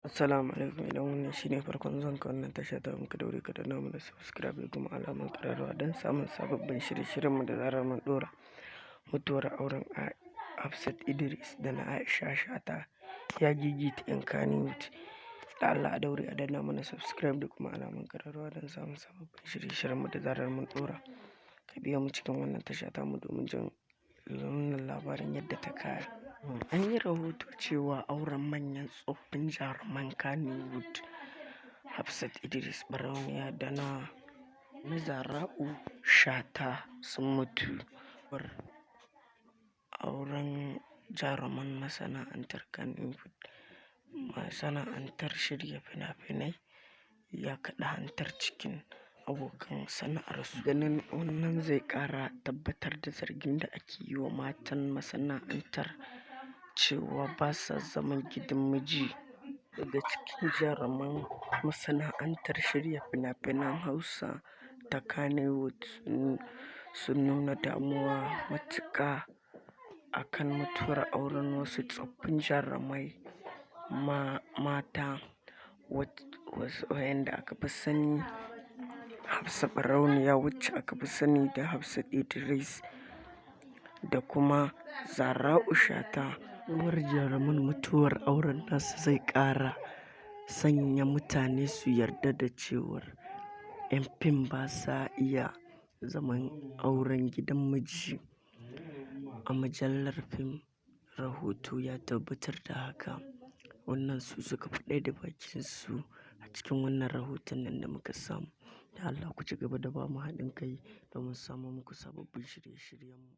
Assalamu alaikum. Idan wannan shine farkon zuwan ka wannan tasha ta muka, daure ka danna mana subscribe da kuma alamar ƙararrawa don samun sababbin shirye-shiryenmu da zarar mun ɗora. Mutuwar auren Hafsat Idris da na Aisha Shata ya gigita 'yan Kannywood. Da Allah a daure a danna mana subscribe da kuma alamar ƙararrawa don samun sababbin shirye-shiryenmu da zarar mun ɗora. Ka biyo mu cikin wannan tasha tamu domin jin wannan labarin yadda ta kaya. An yi rahoto cewa auren manyan tsoffin jaruman Kannywood, Hafsat Idris Barauniya da na Zara'u Shata, sun mutu. Auren jaruman masana'antar Kannywood, masana'antar shirya fina-finai, ya kaɗa hantar cikin abokan sana'arsu. Ganin wannan zai ƙara tabbatar da zargin da ake yi wa matan masana'antar cewa ba sa zaman gidan miji. Daga cikin jaruman masana'antar shirya fina-finan Hausa ta Kannywood sun nuna damuwa matuƙa a kan mutuwar auren wasu tsoffin jarumai mata waɗanda aka fi sani Hafsa Barauniya, wacce aka fi sani da Hafsat Idris, da kuma Zara'u Shata. Cewar jaruman, mutuwar auren nasu zai ƙara sanya mutane su yarda da cewar 'yan fim ba sa iya zaman auren gidan miji. A mujallar Fim, rahoto ya tabbatar da haka. Wannan su suka faɗa da bakinsu a cikin wannan rahoton nan da muka samu. Da Allah ku ci gaba da ba mu haɗin kai domin samo muku sababbin shirye-shiryenmu.